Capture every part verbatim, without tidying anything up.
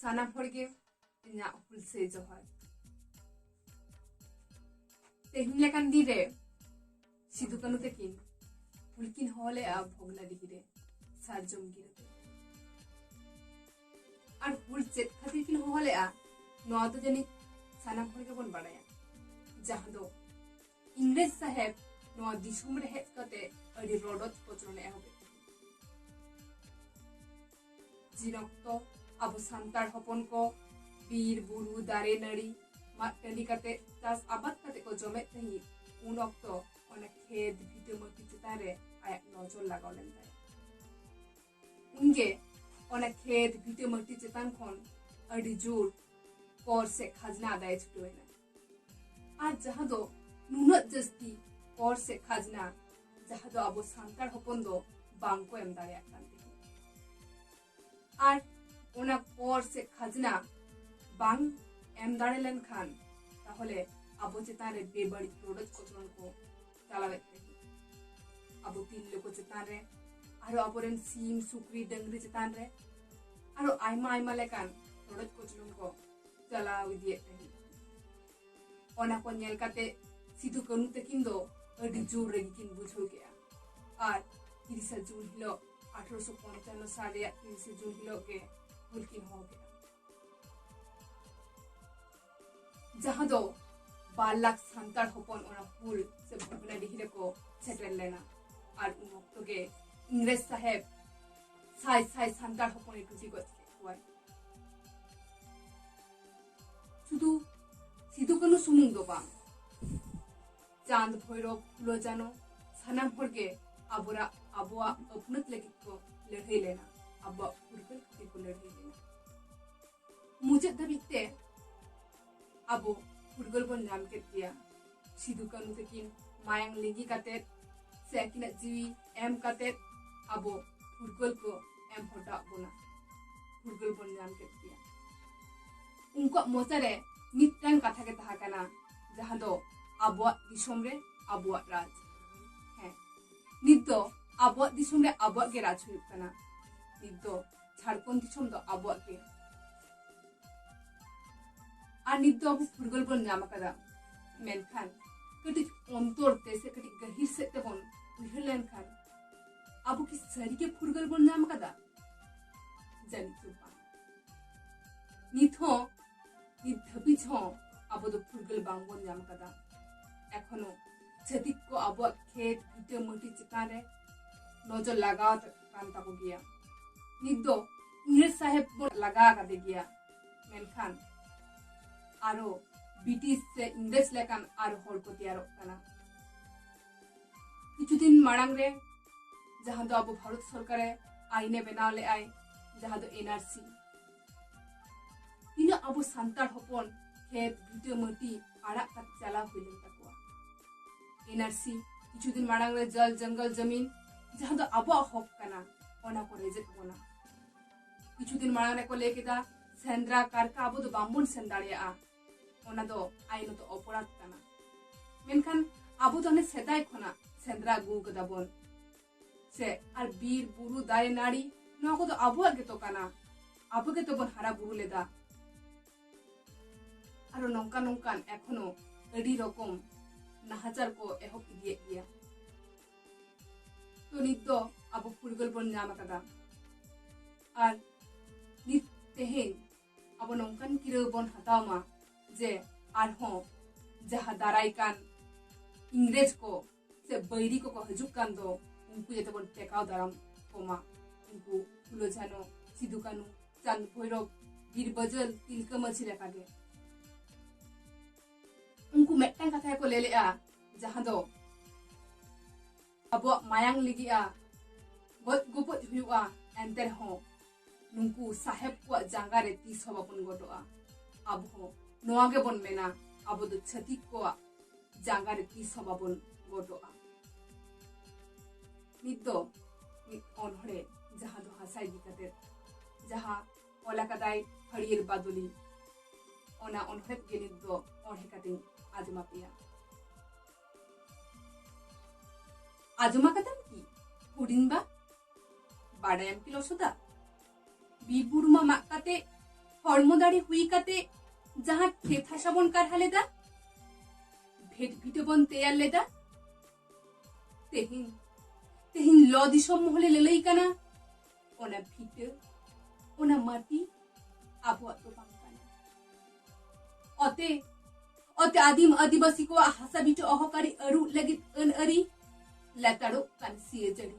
ᱥᱟᱱᱟᱢ ᱦᱚᱲ ᱜᱮ ᱤᱧᱟᱹᱜ ᱦᱩᱞᱥᱟᱹᱭ ᱡᱚᱦᱟᱨ᱾ ᱛᱮᱦᱮᱧ ᱞᱮᱠᱟᱱ ᱫᱤᱱ ᱨᱮ ᱥᱤᱫᱩ ᱠᱟᱹᱱᱩ ᱛᱟᱹᱠᱤᱱ ᱦᱩᱞ ᱠᱤᱱ ᱦᱚᱦᱚ ᱞᱮᱫᱼᱟ ᱵᱷᱚᱜᱽᱱᱟᱰᱤᱦᱤ ᱨᱮ ᱥᱟᱨᱡᱚᱢ ᱜᱤᱨᱟᱹ ᱛᱮ᱾ ᱟᱨ ᱦᱩᱞ ᱪᱮᱫ ᱠᱷᱟᱹᱛᱤᱨ ᱠᱤᱱ ᱦᱚᱦᱚ ᱞᱮᱫᱼᱟ, ᱱᱚᱣᱟ ᱫᱚ ᱡᱟᱹᱱᱤᱡ ᱥᱟᱱᱟᱢ ᱦᱚᱲ ᱜᱮᱵᱚᱱ ᱵᱟᱲᱟᱭᱟ, ᱡᱟᱦᱟᱸ ᱫᱚ ᱤᱝᱨᱮᱡᱽ ᱥᱟᱦᱮᱵᱽ ᱱᱚᱣᱟ ᱫᱤᱥᱚᱢ ᱨᱮ ᱦᱮᱡ ᱠᱟᱛᱮ ᱟᱹᱰᱤ ᱨᱚᱰᱚᱡ ᱠᱚᱪᱞᱚᱱ ᱮ ᱮᱦᱚᱵ ᱮᱫ ᱛᱟᱦᱮᱸᱫ᱾ ᱡᱤᱱ ᱚᱠᱛᱚ ᱟᱵᱚ ᱥᱟᱱᱛᱟᱲ ᱦᱚᱯᱚᱱ ᱠᱚ ᱵᱤᱨ ᱵᱩᱨᱩ ᱫᱟᱨᱮ ᱱᱟᱹᱲᱤ ᱢᱟᱜ ᱴᱟᱺᱰᱤ ᱠᱟᱛᱮ ᱪᱟᱥ ᱟᱵᱟᱫ ᱠᱟᱛᱮ ᱠᱚ ᱡᱚᱢᱮᱫ ᱛᱟᱦᱮᱸᱫ, ᱩᱱ ᱚᱠᱛᱚ ᱚᱱᱟ ᱠᱷᱮᱛ ᱵᱷᱤᱴᱟᱹ ᱢᱟᱹᱴᱤ ᱪᱮᱛᱟᱱ ᱨᱮ ᱟᱭᱟᱜ ᱱᱚᱡᱚᱨ ᱞᱟᱜᱟᱣ ᱞᱮᱱ ᱛᱟᱭᱟ᱾ ᱩᱱᱜᱮ ᱚᱱᱟ ᱠᱷᱮᱛ ᱵᱷᱤᱴᱟᱹ ᱢᱟᱹᱴᱤ ᱪᱮᱛᱟᱱ ᱠᱷᱚᱱ ᱟᱹᱰᱤ ᱡᱳᱨ ᱠᱚᱨ ᱥᱮ ᱠᱷᱟᱡᱽᱱᱟ ᱟᱫᱟᱭ ᱪᱷᱩᱴᱟᱹᱣ ᱮᱱᱟ᱾ ᱟᱨ ᱡᱟᱦᱟᱸ ᱫᱚ ᱱᱩᱱᱟᱹᱜ ᱡᱟᱹᱥᱛᱤ ᱠᱚᱨ ᱥᱮ ᱠᱷᱟᱡᱽᱱᱟ, ᱡᱟᱦᱟᱸ ᱫᱚ ᱟᱵᱚ ᱥᱟᱱᱛᱟᱲ ᱦᱚᱯᱚᱱ ᱫᱚ ᱵᱟᱝ ᱠᱚ ᱮᱢ ᱫᱟᱲᱮᱭᱟᱜ ᱠᱟᱱ ᱛᱟᱦᱮᱸᱫ᱾ ᱟᱨ ᱚᱱᱟ ᱠᱚᱨ ᱥᱮ ᱠᱷᱟᱡᱽᱱᱟ ᱵᱟᱝ ᱮᱢ ᱫᱟᱲᱮ ᱞᱮᱱᱠᱷᱟᱱ, ᱛᱟᱦᱚᱞᱮ ᱟᱵᱚ ᱪᱮᱛᱟᱱ ᱨᱮ ᱵᱮᱵᱟᱹᱲᱤᱡ ᱨᱚᱰᱚᱡ ᱠᱚᱪᱞᱚᱱ ᱠᱚ ᱪᱟᱞᱟᱣᱮᱫ ᱛᱟᱦᱮᱸᱫ᱾ ᱟᱵᱚ ᱛᱤᱨᱞᱟᱹ ᱠᱚ ᱪᱮᱛᱟᱱ ᱨᱮ, ᱟᱨᱚ ᱟᱵᱚᱨᱮᱱ ᱥᱤᱢ, ᱥᱩᱠᱨᱤ, ᱰᱟᱹᱝᱨᱤ ᱪᱮᱛᱟᱱ ᱨᱮ, ᱟᱨᱚ ᱟᱭᱢᱟ ᱟᱭᱢᱟ ᱞᱮᱠᱟᱱ ᱨᱚᱰᱚᱡ ᱠᱚᱪᱞᱚᱱ ᱠᱚ ᱪᱟᱞᱟᱣ ᱤᱫᱤᱭᱮᱫ ᱛᱟᱦᱮᱸᱫ᱾ ᱚᱱᱟ ᱠᱚ ᱧᱮᱞ ᱠᱟᱛᱮ ᱥᱤᱫᱩ ᱠᱟᱹᱱᱩ ᱛᱟᱹᱠᱤᱱ ᱫᱚ ᱟᱹᱰᱤ ᱡᱳᱨ ᱨᱟᱹᱜᱤ ᱠᱤᱱ ᱵᱩᱡᱷᱟᱹᱣ ᱠᱮᱫᱼᱟ᱾ ᱟᱨ ᱛᱤᱨᱤᱥᱟ ᱡᱩᱱ ᱦᱤᱞᱳᱜ, ᱟᱴᱷᱨᱚᱥᱚ ᱯᱚᱧᱪᱟᱱᱱᱚ ᱥᱟᱞ ᱨᱮᱭᱟᱜ ᱛᱤᱨᱤᱥᱟ ᱡᱩᱱ ᱦᱤᱞᱳᱜ ᱜᱮ ᱦᱩᱞ ᱠᱤᱱ ᱦᱚᱦᱚ ᱠᱮᱫᱼᱟ, ᱡᱟᱦᱟᱸ ᱫᱚ ᱵᱟᱨ ᱞᱟᱠᱷ ᱥᱟᱱᱛᱟᱲ ᱦᱚᱯᱚᱱ ᱚᱱᱟ ᱦᱩᱞ ᱥᱮ ᱵᱷᱚᱜᱽᱱᱟᱰᱤᱦᱤ ᱨᱮᱠᱚ ᱥᱮᱴᱮᱨ ᱞᱮᱱᱟ᱾ ᱟᱨ ᱩᱱ ᱚᱠᱛᱚ ᱜᱮ ᱤᱝᱨᱮᱡᱽ ᱥᱟᱦᱮᱵᱽ ᱥᱟᱭ ᱥᱟᱭ ᱥᱟᱱᱛᱟᱲ ᱦᱚᱯᱚᱱᱮ ᱴᱩᱴᱤ ᱜᱚᱡ ᱠᱮᱫ ᱠᱚᱣᱟᱭ᱾ ᱥᱩᱫᱷᱩ ᱥᱤᱫᱩ ᱠᱟᱹᱱᱩ ᱥᱩᱢᱩᱝ ᱫᱚ ᱵᱟᱝ, ᱪᱟᱸᱫ, ᱵᱷᱳᱭᱨᱚᱵ, ᱯᱷᱩᱞᱳ, ᱡᱟᱱᱚ ᱥᱟᱱᱟᱢ ᱦᱚᱲ ᱜᱮ ᱟᱵᱚᱨᱟᱜ, ᱟᱵᱚᱣᱟᱜ ᱟᱹᱯᱱᱟᱹᱛ ᱞᱟᱹᱜᱤᱫ ᱠᱚ ᱞᱟᱹᱲᱦᱟᱹᱭ ᱞᱮᱱᱟ, ᱟᱵᱚᱣᱟᱜ ᱯᱷᱩᱨᱜᱟᱹᱞ ᱠᱷᱟᱹᱛᱤᱨ ᱠᱚ ᱞᱟᱹᱲᱦᱟᱹᱭ ᱞᱮᱱᱟ᱾ ᱢᱩᱪᱟᱹᱫ ᱫᱷᱟᱹᱵᱤᱡ ᱛᱮ ᱟᱵᱚ ᱯᱷᱩᱨᱜᱟᱹᱞ ᱵᱚᱱ ᱧᱟᱢ ᱠᱮᱫ ᱜᱮᱭᱟ᱾ ᱥᱤᱫᱩ ᱠᱟᱹᱱᱩ ᱛᱟᱹᱠᱤᱱ ᱢᱟᱭᱟᱝ ᱞᱤᱸᱜᱤ ᱠᱟᱛᱮᱫ ᱥᱮ ᱟᱹᱠᱤᱱᱟᱜ ᱡᱤᱣᱤ ᱮᱢ ᱠᱟᱛᱮᱫ ᱟᱵᱚ ᱯᱷᱩᱨᱜᱟᱹᱞ ᱠᱚ ᱮᱢ ᱦᱚᱴᱚᱣᱟᱫ ᱵᱚᱱᱟ᱾ ᱯᱷᱩᱨᱜᱟᱹᱞ ᱵᱚᱱ ᱧᱟᱢ ᱠᱮᱫ ᱜᱮᱭᱟ᱾ ᱩᱱᱠᱩᱣᱟᱜ ᱢᱚᱪᱟ ᱨᱮ ᱢᱤᱫᱴᱟᱝ ᱠᱟᱛᱷᱟ ᱜᱮ ᱛᱟᱦᱮᱸ ᱠᱟᱱᱟ, ᱡᱟᱦᱟᱸ ᱫᱚ ᱟᱵᱚᱣᱟᱜ ᱫᱤᱥᱚᱢ ᱨᱮ ᱟᱵᱚᱣᱟᱜ ᱨᱟᱡᱽ᱾ ᱦᱮᱸ, ᱱᱤᱛ ᱫᱚ ᱟᱵᱚᱣᱟᱜ ᱫᱤᱥᱚᱢ ᱨᱮ ᱟᱵᱚᱣᱟᱜ ᱜᱮ ᱨᱟᱡᱽ ᱦᱩᱭᱩᱜ ᱠᱟᱱᱟ᱾ ᱱᱤᱛ ᱫᱚ ᱡᱷᱟᱲᱠᱷᱚᱸᱰ ᱫᱤᱥᱚᱢ ᱫᱚ ᱟᱵᱚᱣᱟᱜ ᱜᱮ᱾ ᱟᱨ ᱱᱤᱛ ᱫᱚ ᱟᱵᱚ ᱯᱷᱩᱨᱜᱟᱹᱞ ᱵᱚᱱ ᱧᱟᱢ ᱟᱠᱟᱫᱟ, ᱢᱮᱱᱠᱷᱟᱱ ᱠᱟᱹᱴᱤᱡ ᱚᱱᱛᱚᱨ ᱛᱮ ᱥᱮ ᱠᱟᱹᱴᱤᱡ ᱜᱟᱹᱦᱤᱨ ᱥᱮᱫ ᱛᱮᱵᱚᱱ ᱩᱭᱦᱟᱹᱨ ᱞᱮᱱᱠᱷᱟᱱ, ᱟᱵᱚ ᱠᱤ ᱥᱟᱹᱨᱤᱜᱮ ᱯᱷᱩᱨᱜᱟᱹᱞ ᱵᱚᱱ ᱧᱟᱢ ᱟᱠᱟᱫᱟ? ᱡᱟᱹᱱᱤᱡ ᱪᱚ ᱵᱟᱝ᱾ ᱱᱤᱛ ᱦᱚᱸ, ᱱᱤᱛ ᱫᱷᱟᱹᱵᱤᱡ ᱦᱚᱸ ᱟᱵᱚ ᱫᱚ ᱯᱷᱩᱨᱜᱟᱹᱞ ᱵᱟᱝ ᱵᱚᱱ ᱧᱟᱢ ᱟᱠᱟᱫᱟ᱾ ᱮᱠᱷᱚᱱᱳ ᱪᱷᱟᱹᱛᱤᱠ ᱠᱚ ᱟᱵᱚᱣᱟᱜ ᱠᱷᱮᱛ, ᱵᱷᱤᱴᱟᱹ, ᱢᱟᱹᱴᱤ ᱪᱮᱛᱟᱱ ᱨᱮ ᱱᱚᱡᱚᱨ ᱞᱟᱜᱟᱣ ᱠᱟᱱ ᱛᱟᱠᱚ ᱜᱮᱭᱟ᱾ ᱱᱤᱛ ᱫᱚ ᱤᱝᱨᱮᱡᱽ ᱥᱟᱦᱮᱵ ᱵᱚᱱ ᱞᱟᱜᱟ ᱟᱠᱟᱫᱮ ᱜᱮᱭᱟ, ᱢᱮᱱᱠᱷᱟᱱ ᱟᱨᱚ ᱵᱨᱤᱴᱤᱥ ᱥᱮ ᱤᱝᱨᱮᱡᱽ ᱞᱮᱠᱟᱱ ᱟᱨᱚ ᱦᱚᱲ ᱠᱚ ᱛᱮᱭᱟᱨᱚᱜ ᱠᱟᱱᱟ᱾ ᱠᱤᱪᱷᱩ ᱫᱤᱱ ᱢᱟᱲᱟᱝ ᱨᱮ ᱡᱟᱦᱟᱸ ᱫᱚ ᱟᱵᱚ ᱵᱷᱟᱨᱚᱛ ᱥᱚᱨᱠᱟᱨᱮ ᱟᱭᱤᱱᱮ ᱵᱮᱱᱟᱣ ᱞᱮᱫᱟᱭ, ᱡᱟᱦᱟᱸ ᱫᱚ ᱮᱱ ᱟᱨ ᱥᱤ, ᱛᱤᱱᱟᱹᱜ ᱟᱵᱚ ᱥᱟᱱᱛᱟᱲ ᱦᱚᱯᱚᱱ ᱠᱷᱮᱛ, ᱵᱷᱤᱴᱟᱹ, ᱢᱟᱹᱴᱤ ᱟᱲᱟᱜ ᱠᱟᱛᱮ ᱪᱟᱞᱟᱣ ᱦᱩᱭ ᱞᱮᱱ ᱛᱟᱠᱚᱣᱟ᱾ ᱮᱱ ᱟᱨ ᱥᱤ ᱠᱤᱪᱷᱩ ᱫᱤᱱ ᱢᱟᱲᱟᱝ ᱨᱮ ᱡᱚᱞ ᱡᱚᱝᱜᱚᱞ ᱡᱚᱢᱤᱱ, ᱡᱟᱦᱟᱸ ᱫᱚ ᱟᱵᱚᱣᱟᱜ ᱦᱚᱠ ᱠᱟᱱᱟ, ᱚᱱᱟ ᱠᱚ ᱨᱮᱡᱮᱫ ᱵᱚᱱᱟ᱾ ᱠᱤᱪᱷᱩ ᱫᱤᱱ ᱢᱟᱲᱟᱝ ᱨᱮᱠᱚ ᱞᱟᱹᱭ ᱠᱮᱫᱟ, ᱥᱮᱸᱫᱽᱨᱟ ᱠᱟᱨᱠᱟ ᱟᱵᱚ ᱫᱚ ᱵᱟᱝᱵᱚᱱ ᱥᱮᱱ ᱫᱟᱲᱮᱭᱟᱜᱼᱟ, ᱚᱱᱟ ᱫᱚ ᱟᱭᱤᱱᱚᱛᱚ ᱚᱯᱚᱨᱟᱫᱷ ᱠᱟᱱᱟ᱾ ᱢᱮᱱᱠᱷᱟᱱ ᱟᱵᱚ ᱫᱚ ᱦᱟᱱᱮ ᱥᱮᱫᱟᱭ ᱠᱷᱚᱱᱟᱜ ᱥᱮᱸᱫᱽᱨᱟ ᱟᱹᱜᱩ ᱠᱟᱫᱟ ᱵᱚᱱ᱾ ᱥᱮ ᱟᱨ ᱵᱤᱨ ᱵᱩᱨᱩ ᱫᱟᱨᱮ ᱱᱟᱹᱲᱤ, ᱱᱚᱣᱟ ᱠᱚᱫᱚ ᱟᱵᱚᱣᱟᱜ ᱜᱮᱛᱚ ᱠᱟᱱᱟ, ᱟᱵᱚ ᱜᱮᱛᱚ ᱵᱚᱱ ᱦᱟᱨᱟ ᱵᱩᱨᱩ ᱞᱮᱫᱟ᱾ ᱟᱨᱚ ᱱᱚᱝᱠᱟ ᱱᱚᱝᱠᱟᱱ ᱮᱠᱷᱚᱱᱳ ᱟᱹᱰᱤ ᱨᱚᱠᱚᱢ ᱱᱟᱦᱟᱪᱟᱨ ᱠᱚ ᱮᱦᱚᱵ ᱤᱫᱤᱭᱮᱫ ᱜᱮᱭᱟ᱾ ᱛᱚ ᱱᱤᱛ ᱫᱚ ᱟᱵᱚ ᱯᱷᱩᱨᱜᱟᱹᱞ ᱵᱚᱱ ᱧᱟᱢ ᱟᱠᱟᱫᱟ᱾ ᱟᱨ ᱱᱤᱛ ᱛᱮᱦᱮᱧ ᱟᱵᱚ ᱱᱚᱝᱠᱟᱱ ᱠᱤᱨᱟᱹ ᱵᱚᱱ ᱦᱟᱛᱟᱣ ᱢᱟ ᱡᱮ ᱟᱨᱦᱚᱸ ᱡᱟᱦᱟᱸ ᱫᱟᱨᱟᱭ ᱠᱟᱱ ᱤᱝᱨᱮᱡᱽ ᱠᱚ ᱥᱮ ᱵᱟᱹᱭᱨᱤ ᱠᱚᱠᱚ ᱦᱤᱡᱩᱜ ᱠᱟᱱ ᱫᱚ, ᱩᱱᱠᱩ ᱡᱟᱛᱮ ᱵᱚᱱ ᱴᱮᱠᱟᱣ ᱫᱟᱨᱟᱢ ᱠᱚᱢᱟ᱾ ᱩᱱᱠᱩ ᱯᱷᱩᱞᱳ ᱡᱷᱟᱱᱳ, ᱥᱤᱫᱩ ᱠᱟᱹᱱᱩ, ᱪᱟᱸᱫᱽ ᱵᱷᱳᱭᱨᱳᱵ, ᱵᱤᱨ ᱵᱟᱹᱡᱟᱹᱞ, ᱛᱤᱞᱠᱟᱹ ᱢᱟᱹᱡᱷᱤ ᱞᱮᱠᱟᱜᱮ᱾ ᱩᱱᱠᱩ ᱢᱤᱫᱴᱟᱝ ᱠᱟᱛᱷᱟ ᱜᱮᱠᱚ ᱞᱟᱹᱭ ᱞᱮᱜᱼᱟ, ᱡᱟᱦᱟᱸ ᱫᱚ ᱟᱵᱚᱣᱟᱜ ᱢᱟᱭᱟᱝ ᱞᱤᱸᱜᱤᱜᱼᱟ, ᱜᱚᱡ ᱜᱚᱯᱚᱡ ᱦᱩᱭᱩᱜᱼᱟ, ᱮᱱᱛᱮ ᱨᱮᱦᱚᱸ ᱱᱩᱠᱩ ᱥᱟᱦᱮᱵ ᱠᱚᱣᱟᱜ ᱡᱟᱸᱜᱟ ᱨᱮ ᱛᱤᱥ ᱦᱚᱸ ᱵᱟᱵᱚᱱ ᱜᱚᱰᱚᱜᱼᱟ᱾ ᱟᱵᱚ ᱦᱚᱸ ᱱᱚᱣᱟ ᱜᱮᱵᱚᱱ ᱢᱮᱱᱟ, ᱟᱵᱚ ᱫᱚ ᱪᱷᱟᱹᱛᱤᱠ ᱠᱚᱣᱟᱜ ᱡᱟᱸᱜᱟ ᱨᱮ ᱛᱤᱥ ᱦᱚᱸ ᱵᱟᱵᱚᱱ ᱜᱚᱰᱚᱜᱼᱟ᱾ ᱱᱤᱛ ᱫᱚ ᱢᱤᱫ ᱚᱱᱚᱬᱦᱮ, ᱡᱟᱦᱟᱸ ᱫᱚ ᱦᱟᱥᱟ ᱤᱫᱤ ᱠᱟᱛᱮ, ᱡᱟᱦᱟᱸ ᱚᱞ ᱟᱠᱟᱫᱟᱭ ᱦᱟᱹᱨᱭᱟᱹᱲ ᱵᱟᱫᱚᱞᱤ, ᱚᱱᱟ ᱚᱱᱚᱬᱦᱮ ᱜᱮ ᱱᱤᱛ ᱫᱚ ᱚᱬᱦᱮ ᱠᱟᱛᱮᱧ ᱟᱸᱡᱚᱢ ᱟᱯᱮᱭᱟ᱾ ᱟᱸᱡᱚᱢ ᱟᱠᱟᱫᱟᱢ ᱠᱤ ᱦᱩᱰᱤᱧ ᱵᱟ? ᱵᱟᱰᱟᱭᱟᱢ ᱠᱤ ᱞᱚᱥᱚᱫᱟ? ᱵᱤᱨ ᱵᱩᱨᱩ ᱢᱟ ᱢᱟᱜ ᱠᱟᱛᱮ, ᱦᱚᱲᱢᱚ ᱫᱟᱲᱮ ᱦᱩᱭ ᱠᱟᱛᱮ, ᱡᱟᱦᱟᱸ ᱠᱷᱮᱛ ᱦᱟᱥᱟ ᱵᱚᱱ ᱠᱟᱨᱦᱟ ᱞᱮᱫᱟ, ᱵᱷᱮᱫ ᱵᱷᱤᱴᱟᱹ ᱵᱚᱱ ᱛᱮᱭᱟᱨ ᱞᱮᱫᱟ, ᱛᱮᱦᱮᱧ, ᱛᱮᱦᱮᱧ ᱞᱚ ᱫᱤᱥᱚᱢ ᱢᱚᱦᱞᱮ ᱞᱟᱹᱞᱟᱹᱭ ᱠᱟᱱᱟ, ᱚᱱᱟ ᱵᱷᱤᱴᱟᱹ, ᱚᱱᱟ ᱢᱟᱴᱤ ᱟᱵᱚᱣᱟᱜ ᱫᱚ ᱵᱟᱝ ᱠᱟᱱᱟ᱾ ᱚᱛᱮ, ᱚᱛᱮ ᱟᱹᱫᱤᱢ ᱟᱹᱫᱤᱵᱟᱹᱥᱤ ᱠᱚᱣᱟᱜ ᱦᱟᱥᱟ ᱵᱷᱤᱴᱟᱹ ᱚᱦᱚᱠᱟᱨᱤ ᱟᱹᱨᱩ ᱞᱟᱹᱜᱤᱫ ᱟᱹᱱ ᱟᱹᱨᱤ ᱞᱮᱛᱟᱲᱚᱜ ᱠᱟᱱ ᱥᱤᱭᱟᱹ ᱡᱟᱹᱲᱤ᱾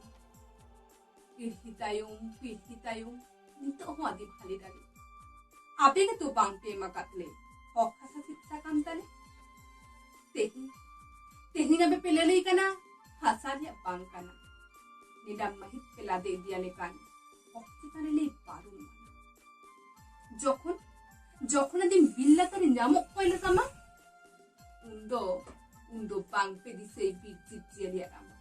ᱯᱤᱲᱦᱤ ᱛᱟᱭᱚᱢ ᱯᱤᱲᱦᱤ ᱛᱟᱭᱚᱢ ᱱᱤᱛᱚᱜ ᱦᱚᱸ ᱟᱹᱫᱤᱢ ᱦᱟᱞᱮ ᱰᱟᱞᱮ᱾ ᱟᱯᱮ ᱜᱮᱛᱚ ᱵᱟᱝ ᱯᱮ ᱮᱢ ᱟᱠᱟᱫ ᱞᱮ ᱦᱚᱠ ᱦᱟᱥᱟ ᱥᱤᱫ ᱥᱟᱠᱟᱢ ᱛᱟᱞᱮ᱾ ᱛᱮᱦᱮᱧ, ᱛᱮᱦᱮᱧ ᱟᱯᱮ ᱯᱮ ᱞᱟᱹᱞᱟᱹᱭ ᱠᱟᱱᱟ ᱦᱟᱥᱟ ᱨᱮᱭᱟᱜ ᱵᱟᱝ ᱠᱟᱱᱟ᱾ ᱱᱮᱰᱟᱢ ᱢᱟᱹᱦᱤᱛ ᱯᱮ ᱞᱟᱫᱮ ᱤᱫᱤᱭᱟ ᱞᱮᱠᱟᱱ ᱦᱚᱠ ᱪᱮᱛᱟᱱ ᱨᱮ ᱞᱟᱹᱭ ᱵᱟᱨᱚᱱ ᱢᱟᱱᱟ᱾ ᱡᱚᱠᱷᱚᱱ, ᱡᱚᱠᱷᱚᱱ ᱟᱹᱫᱤᱢ ᱵᱤᱨ ᱞᱟᱛᱟᱨ ᱨᱮ ᱧᱟᱢᱚᱜ ᱠᱚᱭᱞᱟ ᱛᱟᱢᱟ, ᱩᱱᱫᱚ, ᱩᱱᱫᱚ ᱵᱟᱝ ᱯᱮ ᱫᱤᱥᱟᱹᱭ ᱵᱤᱨ ᱡᱤᱵᱽ ᱡᱤᱭᱟᱹᱞᱤᱭᱟᱜ ᱨᱟᱢᱟ᱾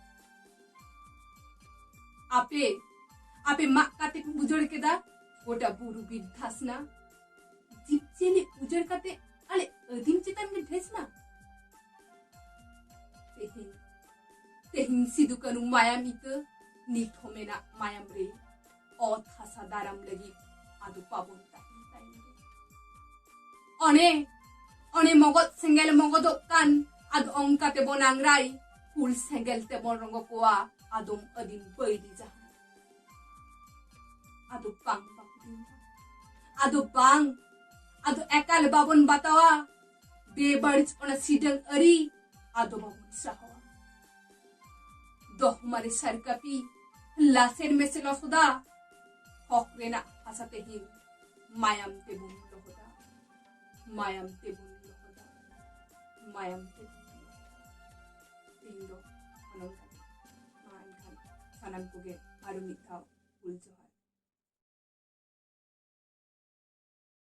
ᱟᱯᱮ, ᱟᱯᱮ ᱢᱟᱜ ᱠᱟᱛᱮ ᱯᱮ ᱩᱡᱟᱹᱲ ᱠᱮᱫᱟ ᱜᱚᱴᱟ ᱵᱩᱨᱩ ᱵᱤᱨ ᱫᱷᱟᱥᱱᱟ᱾ ᱡᱤᱵᱽ ᱡᱤᱭᱟᱹᱞᱤ ᱩᱡᱟᱹᱲ ᱠᱟᱛᱮ ᱟᱞᱮ ᱟᱹᱫᱤᱢ ᱪᱮᱛᱟᱱ ᱜᱮ ᱰᱷᱮᱥᱱᱟ᱾ ᱛᱮᱦᱮᱧ, ᱛᱮᱦᱮᱧ ᱥᱤᱫᱩ ᱠᱟᱹᱱᱩ ᱢᱟᱭᱟᱢ ᱤᱛᱟᱹ ᱱᱤᱛ ᱦᱚᱸ ᱢᱮᱱᱟᱜ ᱢᱟᱭᱟᱢ ᱨᱮ ᱚᱛ ᱦᱟᱥᱟ ᱫᱟᱨᱟᱢ ᱞᱟᱹᱜᱤᱫ ᱟᱫᱚ ᱵᱟᱵᱚᱱ ᱛᱟᱦᱮᱱ ᱛᱟᱭᱚᱢ ᱨᱮ᱾ ᱚᱱᱮ, ᱚᱱᱮ ᱢᱚᱜᱚᱫ ᱥᱮᱸᱜᱮᱞ ᱢᱚᱜᱚᱫᱚᱜ ᱠᱟᱱ, ᱟᱫᱚ ᱚᱱᱠᱟ ᱛᱮᱵᱚᱱ ᱟᱝᱨᱟᱭ, ᱠᱩᱞ ᱥᱮᱸᱜᱮᱞ ᱛᱮᱵᱚᱱ ᱨᱚᱸᱜᱚ ᱠᱚᱣᱟ, ᱟᱫᱚᱢ ᱟᱹᱫᱤᱢ ᱵᱟᱹᱭᱨᱤ ᱡᱟᱦᱟᱸ᱾ ᱟᱫᱚ ᱵᱟᱝ, ᱵᱟᱝ, ᱟᱫᱚ ᱵᱟᱝ, ᱟᱫᱚ ᱮᱠᱟᱞ ᱵᱟᱵᱚᱱ ᱵᱟᱛᱟᱣᱟ, ᱵᱮᱵᱟᱹᱲᱤᱡ ᱚᱱᱟ ᱥᱤᱰᱟᱹᱝ ᱟᱹᱨᱤ, ᱟᱫᱚ ᱵᱟᱵᱚᱱ ᱥᱟᱦᱟᱣᱟ᱾ ᱫᱚᱦᱚ ᱢᱟᱨᱮ ᱥᱟᱨᱠᱟᱯᱤ, ᱞᱟᱥᱮᱨ ᱢᱮᱥᱮ ᱞᱚᱥᱚᱫᱟ, ᱦᱚᱠ ᱨᱮᱱᱟᱜ ᱦᱟᱥᱟ ᱛᱮᱦᱮᱧ ᱢᱟᱭᱟᱢ ᱛᱮᱵᱚᱱ ᱞᱚᱦᱚᱫᱟ, ᱢᱟᱭᱟᱢ ᱛᱮᱵᱚᱱ ᱞᱚᱦᱚᱫᱟ, ᱢᱟᱭᱟᱢ ᱛᱮᱵᱚᱱ ᱞᱚᱦᱚᱫᱟ᱾ ᱛᱮᱦᱮᱧ ᱫᱚ ᱱᱚᱝᱠᱟ ᱜᱮ᱾ ᱢᱟ ᱮᱱᱠᱷᱟᱱ ᱥᱟᱱᱟᱢ ᱠᱚᱜᱮ ᱟᱨᱚ ᱢᱤᱫ ᱫᱷᱟᱣ ᱦᱩᱞ ᱡᱚᱦᱟᱨ᱾